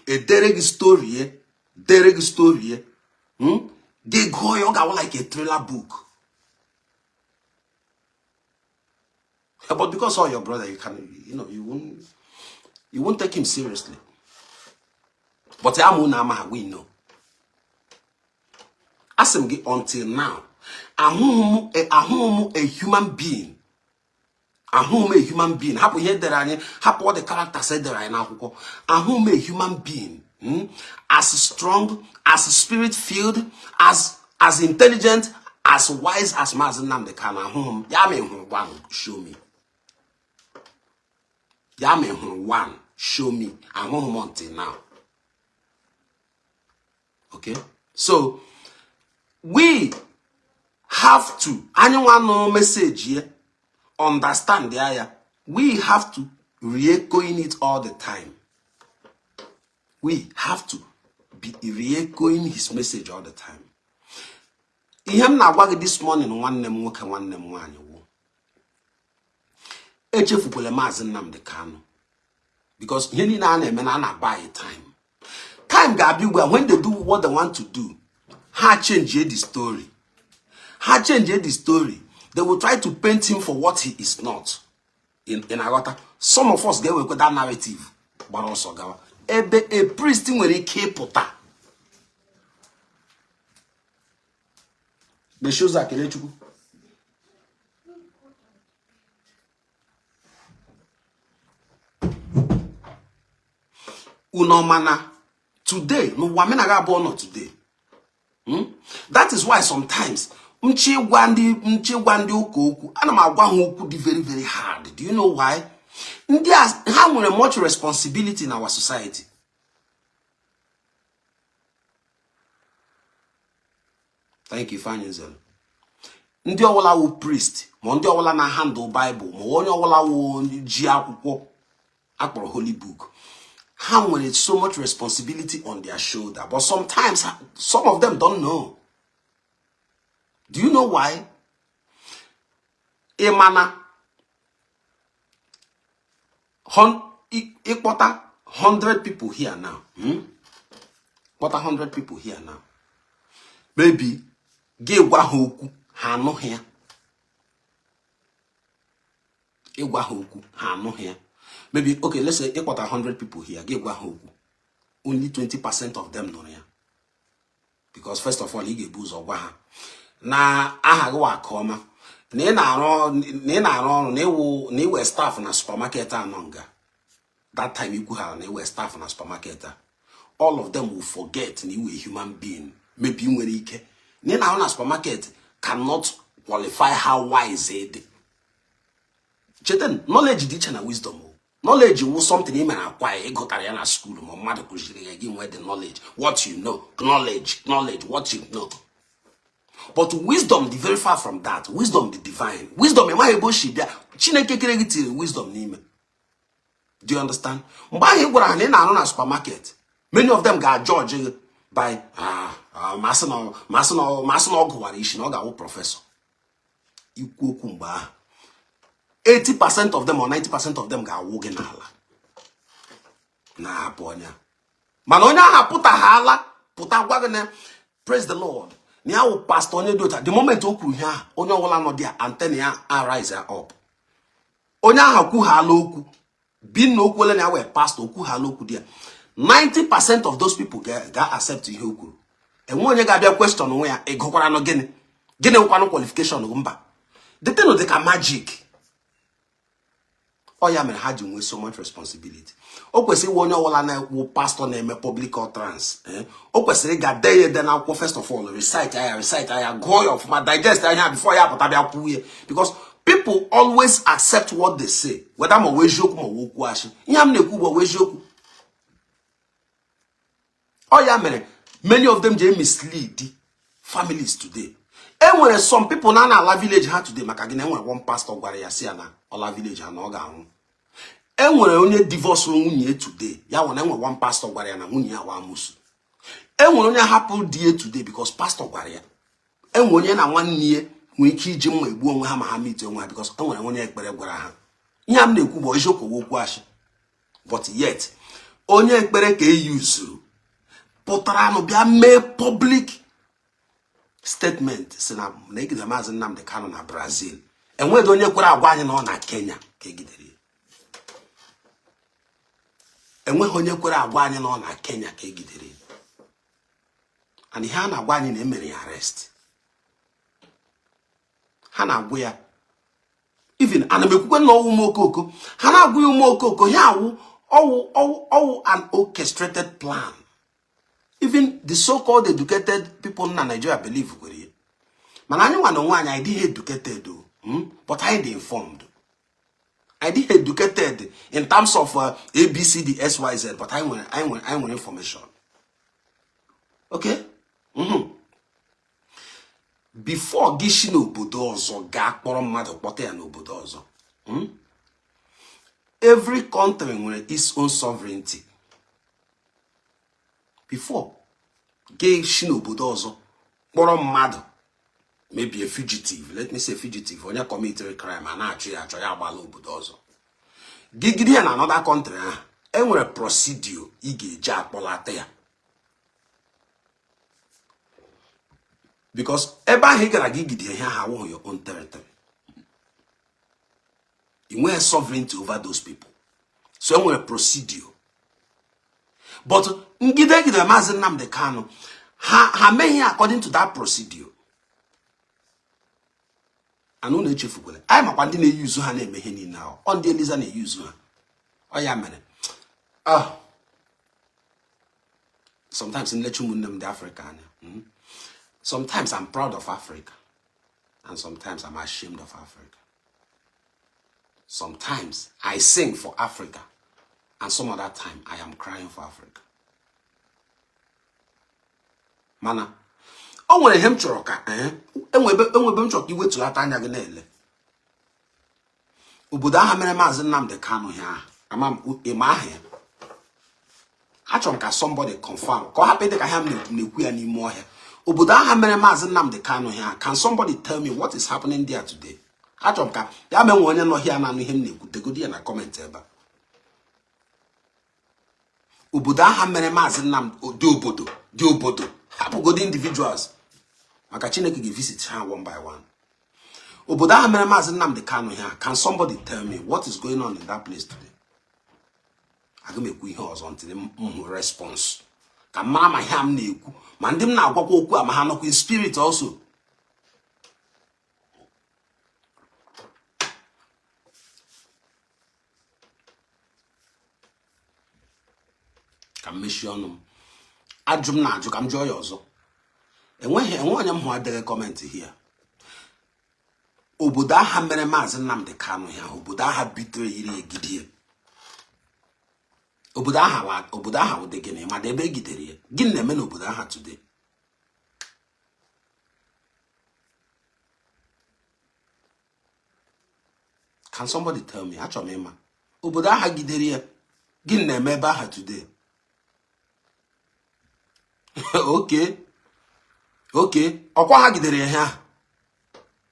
edere gị story ye, dere gị story ye, Gị gụọ ya, ọ ga-awụ like a thriller book. But because all your brother, you can you know you won't take him seriously. But ya mụ na ama, we know. Asị m gị, until now, ahụghị m a human being, ahụghị m a human being. Hapụ ihe dere anyị, hapụ all the characters edere anyị n'akwụkwọ. Ahụghị m a human being, as strong, as spirit filled, as intelligent, as wise as Maazị Nnamdi Kanu. Ahụghị m ya. Ma ị hụrụ one, show me. Ya ma ị hụrụ one, show me. Ahụghị m until now. Okay, so we have to, anyị nwa nụrụ message ya, understand ya, we have to re-echoing it all the time. We have to be re-echoing his message all the time. Ihe m na-agwa gị this morning, nwanne m nwoke, nwanne m nwaanyị, wụ echefukwala Maazị Nnamdi Kanu, because ihe niile a na-eme na a na-buy time. Time ga-abịa ugbu a, when they do what they want to do, ha change the story, ha change the story. They will try to paint him for what he is not. In aghọta? Some of us ga-ewekwa that narrative gbara ọsọ gawa ebe a priest nwere ike ịpụta. Mechie ụzọ a, Kelechukwu. Unu ọma na today n'ụwa menaga abụọ nọ today. That is why sometimes nchi gwa ndị ụka okwu, ana m agwa ha okwu dị very very hard. Do you know why? Ndị a, ha nwere much responsibility in our society. Thank you, Ifeanyi Nzelu. Ndị ọbụla wụ priest, ma ndị ọbụla na handle Bible, ma onye ọbụla wụ ji akwụkwọ akpọrọ holy book, ha nwere so much responsibility on their shoulder, but sometimes some of them don't know. Do you know why? Ị ma na ịkpọta 100 people here now, Kpọta 100 people here now, maybe gị gwa ha okwu, ha anụghị ya. Ịgwa ha okwu, ha anụghị ya. Maybe, okay, let's say ịkpọta 100 people here, gị gwa ha okwu, only 20% of them nụrụ ya, because first of all, ị ga-ebu ụzọ gwa ha na aha gị wa Akụọma, na ị na-arụ ọrụ, na ịwụ na iwe staff na supermarket anọ nga. That time ikwu ha na iwe staff na supermarket a, all of them will forget na iwe human being. Maybe ị nwere ike na ị na-arụ na supermarket cannot qualify how wise ị dị. Cheta, knowledge dị iche na wisdom o. Knowledge wụ something ị mere akwa ya, ịgụtara ya na school, ma mmadụ kụziri ya, gị nwee the knowledge. What you know, knowledge, what you know. But wisdom dị very far from that. Wisdom dị divine. Wisdom, ị maghị ebe o si bịa. Chineke kere gị tiri wisdom n'ime. Do you understand? Mgbe ahụ ị gwara ha na ị na-arụ na supermarket, many of them ga-ajudge gị by ma asị na ọ gụwara isi na ọ ga-awụ professor. Ikwu okwu mgbe ahụ, 80% of them or 90% of them ga-awụ gị n'ala na-ahapụ onye. Mana onye ahụ apụtaghala pụta gwa gị na praise the Lord, na ya wụ pastor onye dị otu. The moment o kwuru ihe ahụ, onye ọbụla nọ dị antenna ya arise up. Onye ahụ kwughala okwu bi na okwu ole na ya wee pastor okwughala okwu dị ya, 90% of those people ga accept ihe o kwuru. Enwe onye ga-abịa question onwe ya, ị gụkwaranụ gịnị, gịnị nwekwanụ qualification? Mba, the thing dị ka magic. Ọ ya mere ha ji nwee so much responsibility. O kwesịrị iwe onye ọbụla na-ekwu pastor na-eme public utterance, o kwesịrị ịga dee ya ede n'akwụkwọ. First of all, recite ya, recite ya, gụọ ya ọfụma, digest ya before ya pụta bịa kwuo ya, because people always accept what they say, whether ma ọ eziokwu ma ọ okwu asị. Ihe m na-ekwu bụ eziokwu. Ọ ya mere many of them ji mislead families today. E nwere some people na ala village ha today maka gị na enwere one pastor gwara ya si ya na ọla village ha na ọ ga-anwụ. E nwere onye divorce nwunye today, ya wụ na enwere one pastor gwara ya na nwunye ya wa amusu. E nwere onye hapụ di ya today because pastor gwara ya. E nwere onye na nwanne ya nwere ike iji mma egbu onwe ha ma ha meet onwe ha because e nwere onye ekpere gwara ha. Ihe m na-ekwu bụ eziokwu, okwu asị. But yet onye ekpere ka e yuzuru pụtara nụ bịa mee public statement si na egidere Maazị Nnamdi Kanu na Brazil. Enweghị onye kwere agwa anyị na ọ na Kenya ka egidere ya. Enweghị onye kwere agwa anyị na ọ na Kenya ka egidere ya. And ihe a na-agwa anyị na emere ya arrest, ha na-agwụ ya. Even ana m ekwukwe na ọwụ ụmụ okoko, ha na-agwụ ya ụmụ okoko. Ya awụ ọwụ ọwụ ọwụ an orchestrated plan. Even the so-called educated people na Nigeria believe kwere ya. Mana anyị nwa na onwe anyị, anyị dịghị educated o, but anyị dị informed. Anyị dịghị educated in terms of ABCD XYZ, but anyị nwere information. Okay. Before gị si n'obodo ọzọ gaa kpọrọ mmadụ kpọta ya n'obodo ọzọ, Every country nwere its own sovereignty. Before gị si n'obodo ọzọ kpọrọ mmadụ, maybe a fugitive, let me say fugitive, onye committed crime a na-achụ ya achọ, ya agbala obodo ọzọ, gigide ya na another country ahụ, enwere procedure ị ga-eji akpọlata ya, because ebe ahụ ị gara gị gide ihe ahụ awụghị your own territory. Ị nweghị sovereignty over those people, so enwere procedure. But ngide gidere Maazị Nnamdi Kanu, ha meghị according to that procedure. And unu echefukwala, anyị makwa ndị na-eyuzu ha na-eme ihe niile ahụ. Ọ ndị Eliza na-eyuzu ha. Ọ ya mere, ah, sometimes nlecha ụmụnne m ndị Afrịka anya, sometimes I'm proud of Africa and sometimes I'm ashamed of Africa. Sometimes I sing for Africa and some other time I am crying for Africa. Mana o nwere ihe m chọrọ ka enwebe m chọrọ ka iwetulata anya gị na-ele obodo ahụ mere Maazị Nnamdi Kanu ihe ahụ. Ama m ịma aha ya. Achọrọ m ka somebody confirm, ka ọ hapụ ịdị ka ihe m na-ekwu ya n'ime ọhịa. Obodo ahụ mere Maazị Nnamdi Kanu ihe ahụ, can somebody tell me what is happening there today? Achọrọ m ka ya menwe onye nọ here na-anụ ihe m na-ekwu, degodi ya na comment ebe a. Obodo ahụ mere Maazị Nnamdi dị obodo dị obodo, hapụgodi individuals, maka Chineke ga-visit ha one by one. Obodo ahụ mere Maazị Nnamdi Kanu ihe a, can somebody tell me what is going on in that place today? Aga m ekwu ihe ọzọ ntị m hụ response, ka m mara ma ihe a m na-ekwu, ma ndị m na-agwakwa okwu a, ma ha nọkwa in spirit also. Ka m mechie ọnụ m. Ajụ m na-ajụ, ka m jụọ ya ọzọ. Enweghị enwe onye m hụ adịghị comment here. Obodo aha mere Maazị Nnamdi Kanu ya, obodo aha bitere yiri egidie, obodo aha, obodo aha ụdị gịnị? Mana ebe egidere ya, gịnị na-eme n'obodo aha today? Can somebody tell me? Can somebody tell me? Achọrọ m ịma. Obodo aha gidere ya, gịnị na-eme ebe aha today? Okay, ọkwa ha gidere ya ha,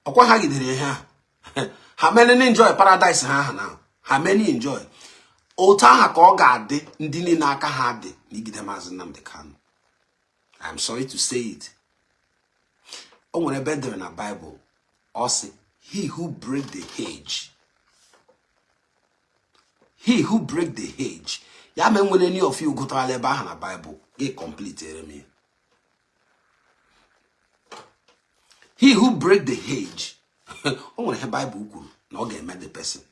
ọkwa ha gidere ya ha. Ha many enjoy paradise ha aha now. Ha many enjoy. Otu aha ka ọ ga-adị ndị niile aka ha dị n'igide Maazị Nnamdi Kanu. I'm sorry to say it. O nwere ebe edere na Bible, ọ sị, "He who break the hedge, he who break the hedge." Ya ma enwere any of you gụtara ebe ahụ na Bible, gị complete ere m ya. He who break the hedge. O nwere ihe Bible kwuru na ọ ga-eme the person.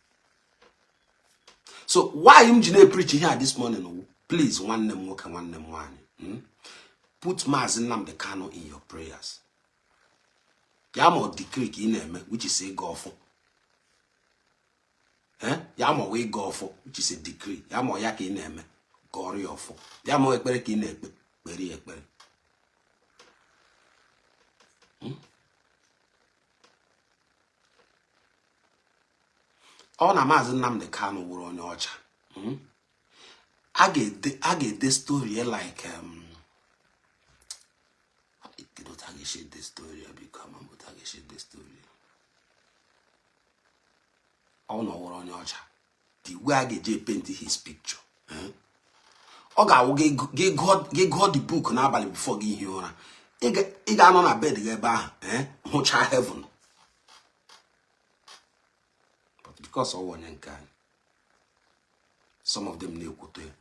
So why m ji na-epreach here this morning? Please, nwanne m nwoke, nwanne m nwaanyị, put Maazị Nnamdi Kanu in your prayers. Ya ma ọ decree ka ị na-eme, which is ịga ọfọ. Ya ma ọ ịga ọfọ, which is a decree. Ya ma ọ ya ka ị na-eme, gọọrọ ya ọfọ. Ya ma ọ ekpere ka ị na-ekpe, kpere ya ekpere. Ọ na Maazị Nnamdi Kanu wụrụ onye ọcha, a ga-ede story like kedu otu a ga-esi ede story ya, biko ama m otu a ga-esi ede story. Ọ na ọ wụrụ onye ọcha, the way a ga-eji paint his picture, ọ ga-awụ gị gụọ the book n'abalị before gị hie ụra, ị ga-anọ na bed gị ebe ahụ hụcha heaven. But because ọ wụ onye nke anyị, some of them na-ekwute ya.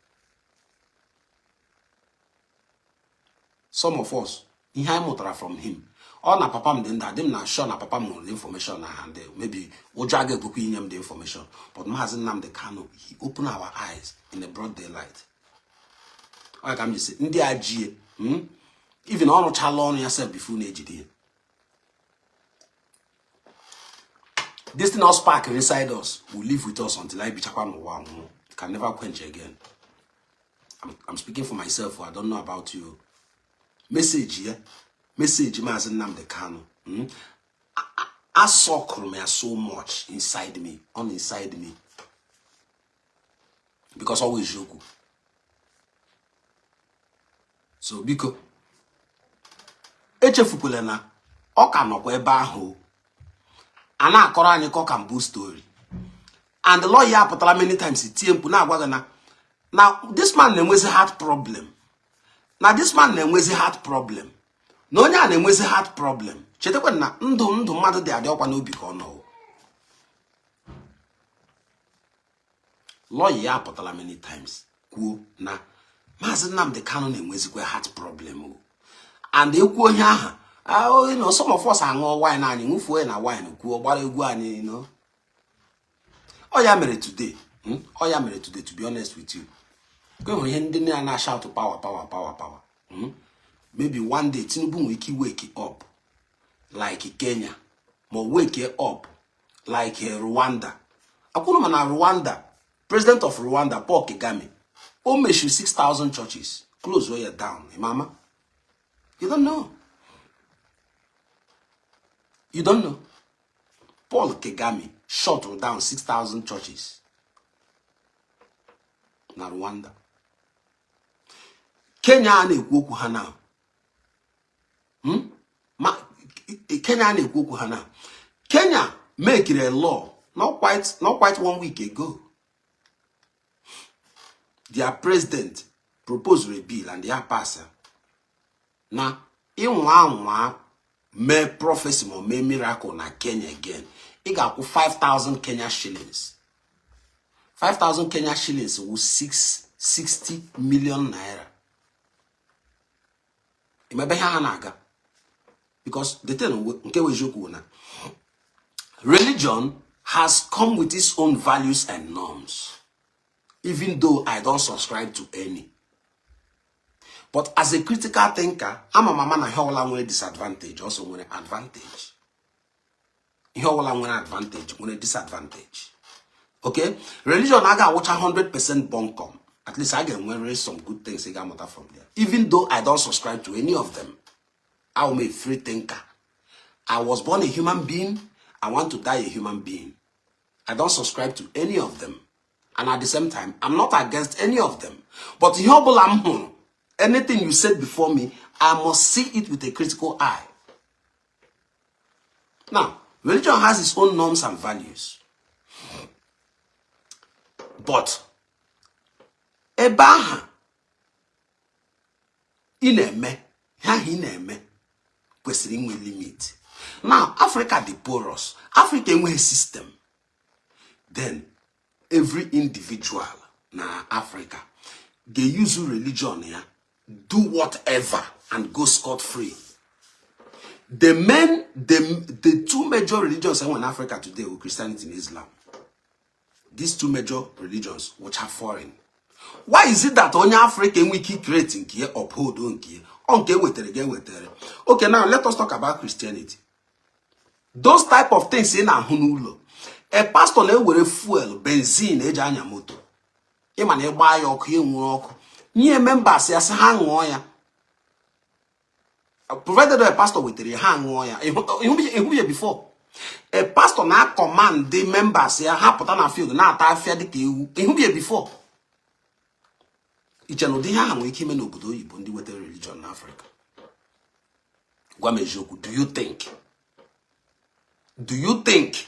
Some of us, ihe anyị mụtara from him, ọ na papa m dị ndụ, adị m na sure na papa m nwere the information na hand, maybe ụjọ aga ekwekwa inye m the information. But Maazị Nnamdi Kanu, he opened our eyes in the broad daylight. Ọ ka m ji sị ndị a jie, even ọ rụchala ọrụ ya sef before na-ejide ya. This thing all spark inside us will live with us until I bichakwa n'ụwa nwụọ. Can never quench again. I'm speaking for myself, I don't know about you. Message ya, message Maazị Nnamdi Kanu, asọkụrụ m ya so much inside me, on inside me, because ọ wụ eziokwu. So biko echefukwala na ọ ka nọkwa ebe ahụ a na-akọrọ anyị ka ọ ka mbụ story. And the lawyer apụtala many times tie mkpu na-agwa gị na this man na-enwezi heart problem, na this man na-enwezi heart problem, na onye a na-enwezi heart problem. Chetakwa na ndụ ndụ mmadụ dị adị ọkwa n'obi ka ọ nọ. Lawyer ya apụtala many times kwuo na Maazị Nnamdi Kanu na-enwezikwa heart problem o. And ekwu onye ahụ, you know, some of us aṅụọ wine anyị ṅụfuo na wine kwuo gbara egwu anyị, you know. Ọ ya mere today, ọ ya mere today, to be honest with you, ka enwere ihe ndị na shout power power power power. Maybe one day Tinubu nwere ike wake up like Kenya, ma wake up like Rwanda. Akwụrụ ma na Rwanda, president of Rwanda, Paul Kagame, o mechiri 6,000 churches, close ya down. Mama, you don't know. You don't know. Paul Kagame shut down 6,000 churches na Rwanda. Kenya a na-ekwu okwu ha now. Ma Kenya a na-ekwu okwu ha now. Kenya make a law not quite 1 week ago. Their president proposed a bill and they pass na ịnwa anwa mee prophecy ma mee miracle na Kenya again, ị ga-akwụ 5,000 Kenya shillings. 5,000 Kenya shillings wụ 660 million naira. Emebe ihe ha na-aga, because the thing nke wụ eziokwu na religion has come with its own values and norms, even though I don't subscribe to any. But as a critical thinker, ama mama na ihe ọbụla nwere disadvantage also nwere advantage. Ihe ọbụla nwere advantage nwere disadvantage. Okay? Religion aga awụcha 100% bunkum. At least I ga-enwere some good things ị ga-amụta from there. Even though I don't subscribe to any of them. I'm a free thinker. I was born a human being. I want to die a human being. I don't subscribe to any of them. And at the same time, I'm not against any of them. But ihe ọbụla m hụrụ, anything you said before me, I must see it with a critical eye. Now, religion has its own norms and values. But ebe ahụ ị na-eme ihe ahụ ị na-eme kwesịrị inwe limit. Now, Africa dị porous. Africa enweghị system. Then every individual na Africa ga-use religion ya do whatever and go scot free. The two major religions in Africa today were Christianity and Islam. These two major religions, which are foreign. Why is it that onye Africa enwe ike create nke ya, uphold nke ya, ọ nke ewetara ga-ewetara? Okay, now let us talk about Christianity. Those type of things ị na-ahụ n'ụlọ, a pastor na-ewere fuel, benzine eji anya moto, ịma na ịgba ya ọkụ, ya enwere ọkụ, nye members ya sị ha ṅụọ ya. Provided a pastor wetara ya, ha ṅụọ ya. Ịhụ ya before a pastor na-command the members ya ha pụta na field na-ata afịa dịka ewu. Ịhụ ya before? Iche na ụdị ihe ahụ nwere ike ime n'obodo oyibo, ndị wetara religion n'Africa? Gwa m eziokwu, do you think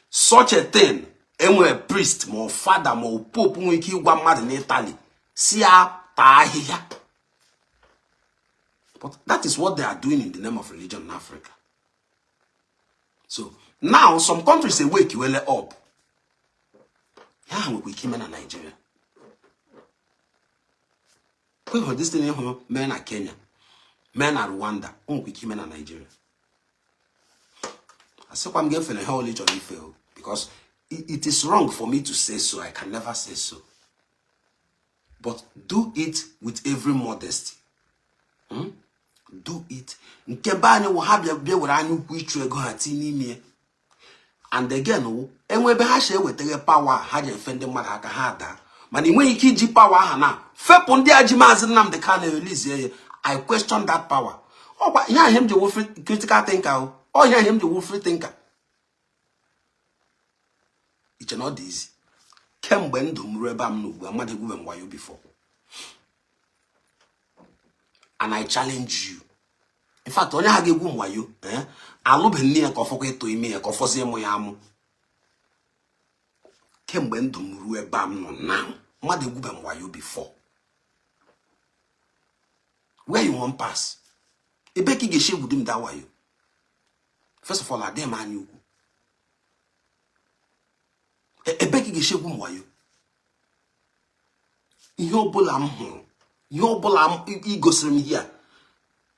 such a thing, enwere priest ma ọ fada ma ọ pope nwere ike ịgwa mmadụ n'Italy si ya taa ahịhịa? But that is what they are doing in the name of religion in Africa. So now some countries awake wele up ya ha nwekwa ike ime na Nigeria. Kwe this thing ịhụ mee na Kenya, mee na Rwanda, o nwekwa ike ime na Nigeria. Asịkwa m ga-efere ha ole ị chọrọ ife o, because it is wrong for me to say so. I can never say so. But do it with every modesty. Do it. Nke be anyị wụ ha bịa bịa were anya ukwu ịchụ ego ha tinye n'ime ya. And again wụ enwe ebe ha si ewetaghe power ha ji efe ndị mmadụ aka ha daa, mana ị nweghị ike iji power aha na fepụ ndị a ji Maazị Nnamdi Kanu release ya. I question that power. Ọkwa ihe ahụ m ji wụ critical thinker o. Ọ ihe ahụ m ji wụ free thinker. Iche na ọ dị izi kemgbe ndụ m ruo ebe a m nọ ugbu a, mmadụ egwube m wayo before, and I challenge you. In fact, onye ha ga-egwu m wayo, alụbeghị nne ya ka ọ fọkwa ịtụ ime ya ka ọ fọzie ịmụ ya amụ. Kemgbe ndụ m ruo ebe a m nọ now, mmadụ egwube m wayo before. Where you wan pass? Ebe ka ị ga-esi egwudu m da wayo? First of all, adịghị m anya ukwu. Ebe ka ị ga-esi egwu m wayo? Ihe ọbụla m hụrụ, ihe ọbụla ị gosiri m here,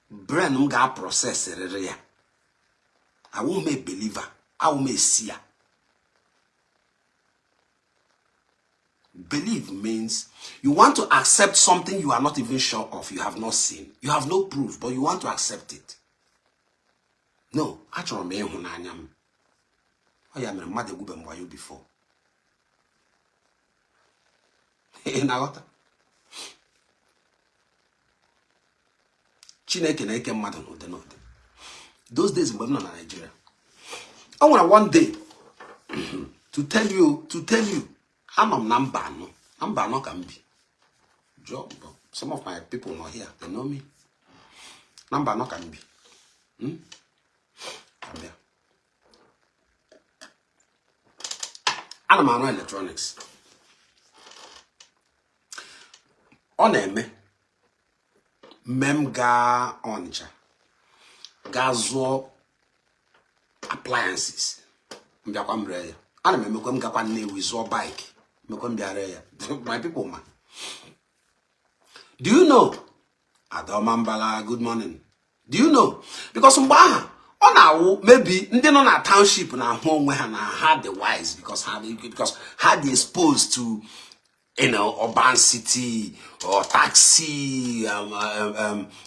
brain m ga-aprocess rịrị ya. Awụ m a believer, awụ m a seer. Believe means you want to accept something you are not even sure of, you have not seen, you have no proof, but you want to accept it. No, achọrọ m ịhụnanya m. Ọ ya mere mmadụ egwube m wayo before. Ị na-aghọta? Chineke na-eke mmadụ n'ụdị n'ụdị. Those days mgbe m nọ na Nigeria, o nwere one day, to tell you, anọ m na mba anọ, na mba anọ ka m bi. Jụọ some of my people nọ here, they know me. Na mba anọ ka m bi. Abịa, ana m arụ electronics. Ọ na-eme mme m gaa Ọnịcha gaa zụọ appliances, m bịakwa m ree ya. Ana m emekwa m gakwa Nnewi zụọ bike, mekwa m bịa ree ya. My people ma. Do you know Adaoma Mbala, good morning. Do you know? Because mgbe ahụ ọ na-awụ maybe ndị nọ na township na-ahụ onwe ha na ha dị wise because ha dị exposed to urban city or taxi,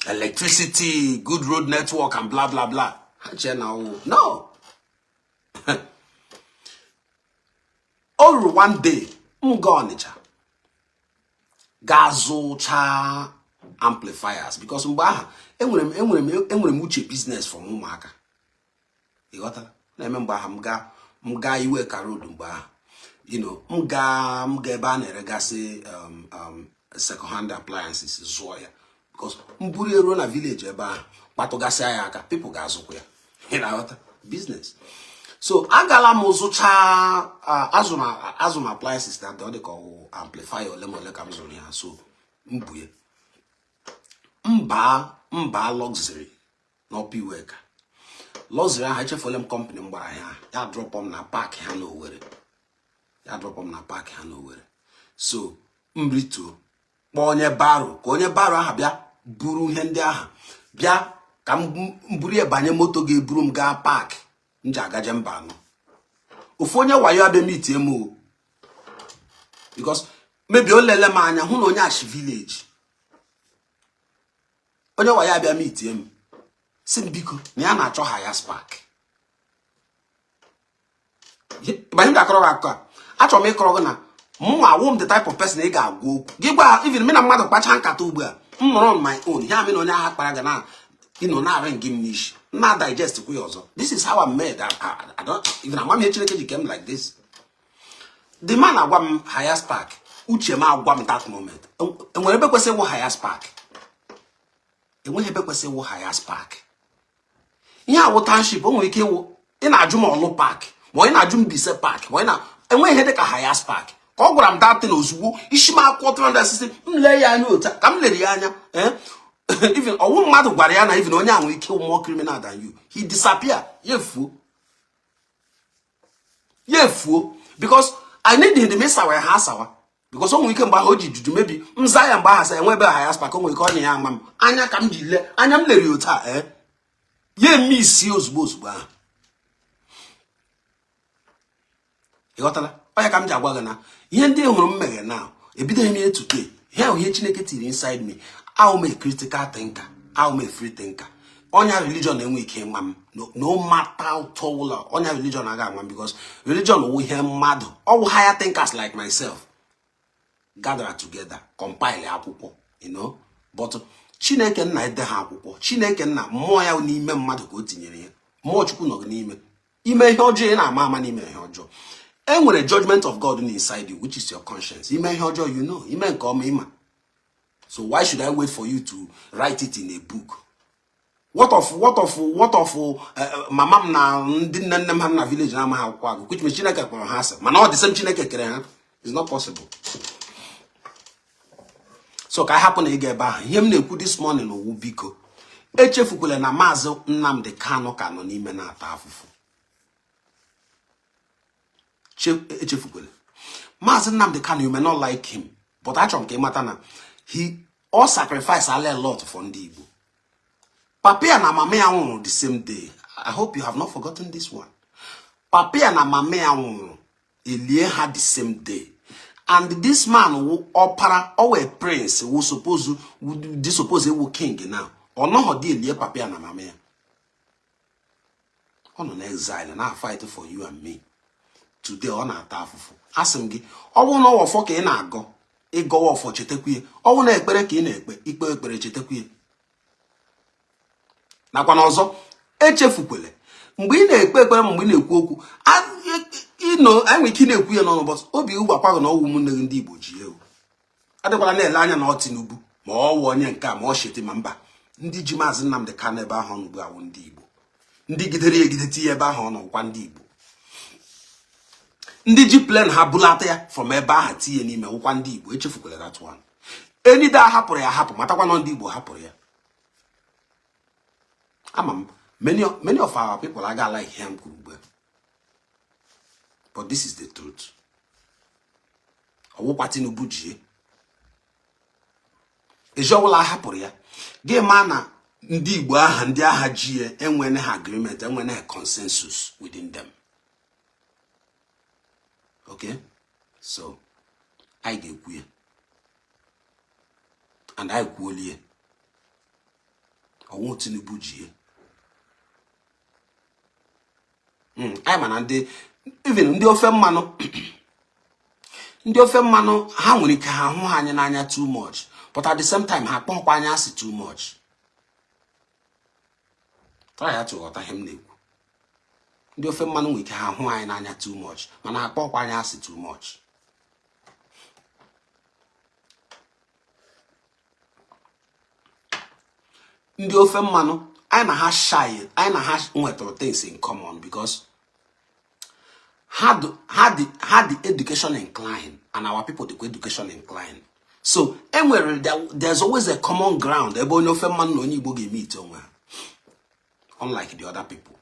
electricity, good road network and blah blah blah. Ha chee na ọwụ no. O ruru one day m gaa Ọnịcha gaa zụchaa amplifiers, because mgbe ahụ enwere m uche business from ụmụaka. Ị ghọtara? Na-eme mgbe ahụ m gaa Iweka Road mgbe ahụ. M gaa ebe a na-eregasị second hand appliances, zụọ ya, because m buru eruo na village ebe ahụ, kpatụgasịa ya aka, people ga-azụkwa ya. Ị na-aghọta business? So agala m zụchaa, azụ m appliances na ọ dị ka ọwụ amplifier ole ma ole ka m zụrụ ya. So m bu ya mba Luxury n'Upper Iweka. Luxury ahụ, echefuola m company m gbara ya. Ya drop m na park ha n'Owerri, ya drop m na park ha n'Owerri. So m rituo, kpọọ onye barrow ka onye barrow ahụ bịa buru ihe ndị ahụ, bịa ka m buru ya banye moto ga-eburu m gaa park m ji agaje mba anọ. Ofu onye wayo abịa meetie m o, because maybe o lele m anya hụ na onye ashi village. Onye wayo abịa meetie m, si m biko na ya na-achọ Hiace Park. Banye m ga-akọrọ gị akụkọ a. Achọrọ m ịkọrọ gị na mụ awụ m the type of person ị ga-agwa okwu gị gwa. Even me na mmadụ kpacha nkata ugbu a, m nọrọ on my own, ihe amị na onye agha kpara ga na ịnọ na-arị gị m n'isi, na digest kwa ya ọzọ. This is how I'm made. I don't even ama m ihe Chineke ji kem like this. The man agwa m Hiace Park, uche m agwa m that moment, enwere ebe kwesịrị ịwụ Hiace Park? Enweghị ebe kwesịrị ịwụ Hiace Park. Ihe awụ township. O nwere ike ịwụ ị na-ajụ m Orlu Park, ma ị na-ajụ m Mbaise Park, ma ị na enweghị ihe dịka Hiace Park. Ka ọ gwara m datin, ozugbo isi m akwụkwọ 360, m lee ya anya otu a, ka m lere ya anya, even ọwụ mmadụ gwara ya na even onye a nwere ike more criminal than you. He disappear, ya efuo, ya efuo, because I need him ịsawa ya ha asawa, because o nwere ike mgbe ahụ o ji juju mebi m zaa ya mgbe ahụ sa enwe ebe Hiace Park. O nwere ike ọnya ya ama m anya ka m ji lee anya m lere ya otu a, ya eme isi ozugbo ozugbo ahụ. Ị ghọtala? Ọ ya ka m ji agwa gị na ihe ndị hụrụ m meghe na ebidoghị m ihe today. Ihe ahụ, ihe Chineke tiri inside me. Ahụ m a critical thinker, ahụ m a free thinker. Ọnya religion enwe ike ịma m. No matter ụtọ ụlọ ọnya religion agaghị ama m, because religion wụ ihe mmadụ, ọwụ higher thinkers like myself gather together, compile akwụkwọ. But Chineke nna ede ha akwụkwọ. Chineke nna, mmụọ ya n'ime mmadụ ka o tinyere ya. Mmụọ Chukwu nọ gị n'ime. Ime ihe ọjọọ, ị na-ama ama n'ime ihe ọjọọ. E nwere judgment of God inside you, which is your conscience. Ime ihe ọjọọ, you know. Ime nke ọma, ịma. So why should I wait for you to write it in a book? What of mama m na ndị nne nne m ha na village na-amaghị akwụkwọ agụ, which means Chineke kpọrọ ha asị, mana ọ dị same Chineke kere ha? It's not possible. So ka anyị hapụ na ịga ebe ahụ. Ihe m na-ekwu this morning owu, biko echefukwala na Maazị Nnamdi Kanu ka nọ n'ime na-ata afụfụ. Echefukwala Maazị Nnamdi Kanu. You may not like him, but achọrọ m ka ị mata na he all sacrifice a lot for ndị Igbo. Papa ya na mama ya nwụrụ the same day. I hope you have not forgotten this one. Papa ya na mama ya nwụrụ, elie ha the same day, and this man wụ ọpara, ọ wee prince, wụ suppose dị suppose ewu king now. Ọ nọghọ dị elie papa ya na mama ya. Ọ nọ na exile na fight for you and me. Today ọ na-ata afụfụ. Asị m gị, ọ bụrụ na ọ ọfọ ka ị na-agọ, ịgọwa ọfọ, chetakwa ya. Ọ bụrụ na ekpere ka ị na-ekpe, ikpe ekpere, chetakwa ya. Nakwa na ọzọ, echefukwele mgbe ị na-ekpe ekpere ma mgbe ị na-ekwu okwu ịnọ, anyị nwere ike ị na-ekwu ya n'ọnụ, but obi gwakwa gị na ọwụ ụmụnne gị ndị Igbo ji ewu. Adịkwala na-ele anya na ọ Tinubu, ma ọ wụ onye nke a, ma ọ sheti ma mba. Ndị ji Maazị Nnamdi Kanu ebe ahụ ọ nọ ugbu a wụ ndị Igbo. Ndị gidere ya egide tinye ebe ahụ ọ nọ kwa ndị Igbo. Ndị ji plane ha bulata ya from ebe ahụ tinye n'ime wụkwa ndị Igbo. Echefukwala that one. Enide a hapụrụ ya ahapụ, matakwa na ndị Igbo hapụrụ ya. Ama m many, many of our people aga like ihe m kwuru ugbu a, but this is the truth. Ọwụkwa Tinubu jie ezi ọbụla a hapụrụ ya, gị ma na ndị Igbo aha, ndị agha ji ya, enwene ha agreement, enwene ha consensus within them. Okay, so anyị ga-ekwu ya and anyị kwuolie. Ọnwụ Tinubu ji ya. Anyị ma na ndị, even ndị ofe mmanụ ha nwere ike ha hụ anyị n'anya too much, but at the same time ha akpọkwa anyị asị too much. Try ya to ghọta ihe m na-ekwu. Ndị ofe mmanụ nwere ike ha hụ anyị n'anya too much, mana ha kpọkwa anyị asị too much. Ndị ofe mmanụ anyị na ha share, anyị na ha nwetara things in common because ha dị education inclined and our people dịkwa education inclined. So enwere there's always a common ground ebe onye ofe mmanụ na onye Igbo ga-emeet onwe ha, unlike the other people.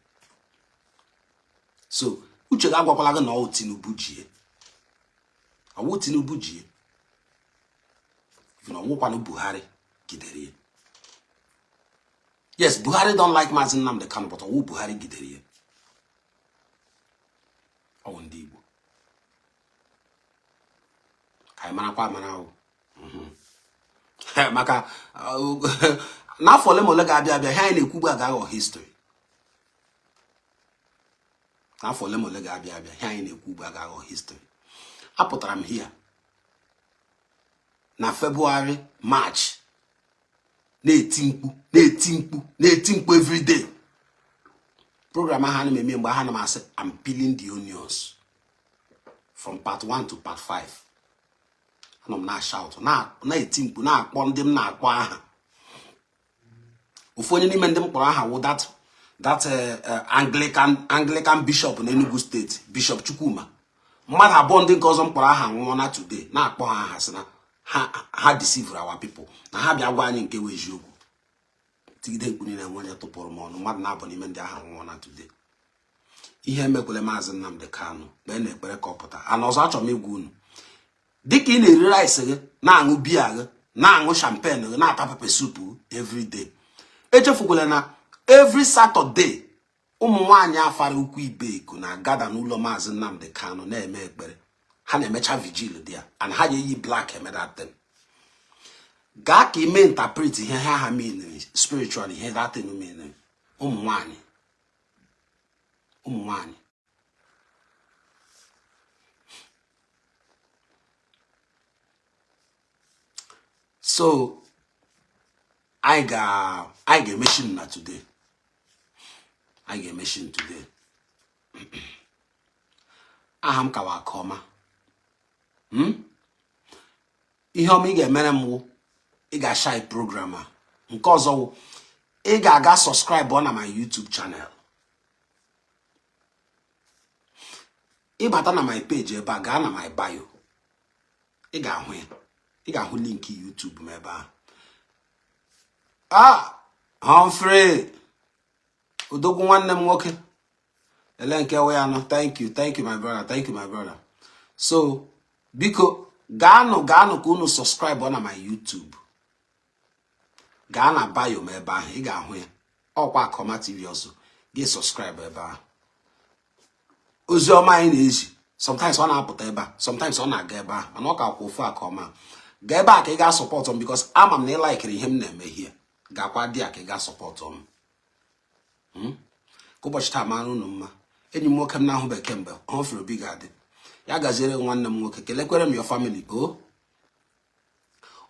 So uche gị agwakwala gị na ọ Tinubu jie, ọwụ Tinubu jie, na ọwụkwanụ Buhari gidere ya. Yes, Buhari don't like Mazi Nnamdi Kanu, but ọwụ Buhari gidere ya, ọwụ ndị Igbo. Ka anyị marakwa amara ahụ maka n'afọ ole ma ole ga-abịa abịa, ihe anyị na-ekwu ugbu a ga-aghọ history. N'afọ ole ma ole ga-abịa abịa, ihe anyị na-ekwu ugbu a ga-aghọ history. Apụtara m here na February, March na-eti mkpu, na-eti mkpu, na-eti mkpu everyday. Program ahụ ana m eme mgbe ahụ, ana m asị I'm peeling the onions from part 1 to part 5. Anọ m na-ashout, na-eti mkpu, na-akpọ ndị m na-akpọ aha. Ofu onye n'ime ndị m kpọrọ aha wụ that Anglican bishop na Enugu steeti, Bishop Chukwuma. Mmadụ abụọ ndị nke ọzọ m kpọrọ aha nwụọ na today, na-akpọ ha aha sị na ha deceive our people, na ha bịa gwa anyị nke wụ eziokwu. Tigide mkpu niile, nwe onye tụpụrụ m ọnụ. Mmadụ na-abụ n'ime ndị ahụ nwụọ na today. Ihe emekwele Maazị Nnamdi Kanu, kpee na ekpere ka ọ pụta. Ana ọzọ achọrọ m ịgwa unu, dịka ị na-eri rice gị, na-aṅụ biya gị, na-aṅụ champagne gị, na-ata pepper soup every day, echefukwala na every Saturday ụmụ nwaanyị Afara Ukwu Ibeku na-agada n'ụlọ Maazị Nnamdi Kanu na-eme ekpere. Ha na-emecha vigil dị ya and ha ga-eyi black eme that thing. Gaa ka ime interpret ihe ha ha mean spiritually, ihe that thing mean. Ụmụ nwaanyị, ụmụ nwaanyị, so anyị ga-emechi na today, anyị ga-emechi today. Aha m kawa Akụọma. Ihe ọma ị ga-emere m wụ ị ga-ashare program a. Nke ọzọ wụ ị ga-aga subscribe na my YouTube channel. Ịbata na my page ebe a, gaa na my bio, ị ga-ahụ ya, ị ga-ahụ link YouTube m ebe ahụ. Ah, Humphrey Odogwu, nwanne m nwoke, ele nke we ya nọ. Thank you, thank you my brother, thank you my brother. So biko gaanụ, gaanụ ka unu subscribe na my YouTube. Gaa na bio m ebe ahụ, ị ga-ahụ ya, ọkwa Akụọma TV ọzọ, gị subscribe ebe ahụ. Ozi ọma anyị na-ezi sometimes ọ na-apụta ebe a, sometimes ọ na-aga ebe ahụ, mana ọ ka kwa ofu Akụọma. Gaa ebe a ka ị ga support m, because ama m na ị likere ihe m na-eme here. Gakwa dị a ka ị ga support m. Ka ụbọchị taa mara unu mma. Enyi m nwoke m na-ahụbeghị kemgbe, Humphrey Obi, ga-adị ya gaziere. Nwanne m nwoke, kelekwere m your family o.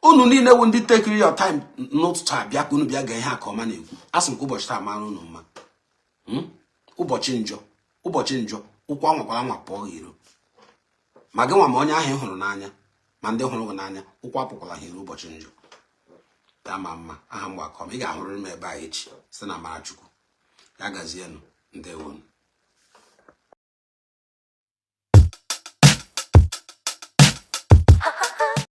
Unu niile wụ ndị tekiri your time n'ụtụtụ a bịa ka unu bịa gee ihe Akụọma na-ekwu. A sị m ka ụbọchị taa mara unu mma. Ụbọchị njọ, ụbọchị njọ, ụkwụ anwakwara anwa pụọ iro, ma gị nwa, ma onye ahụ ị hụrụ n'anya, ma ndị hụrụ gị n'anya, ụkwụ apụkwala ha iro ụbọchị njọ. Ya ma mma. Aha m Akụọma. Ị ga-ahụrịrị m ebe a echi site na amara Chukwu. Ya gazienụ, ndewonu.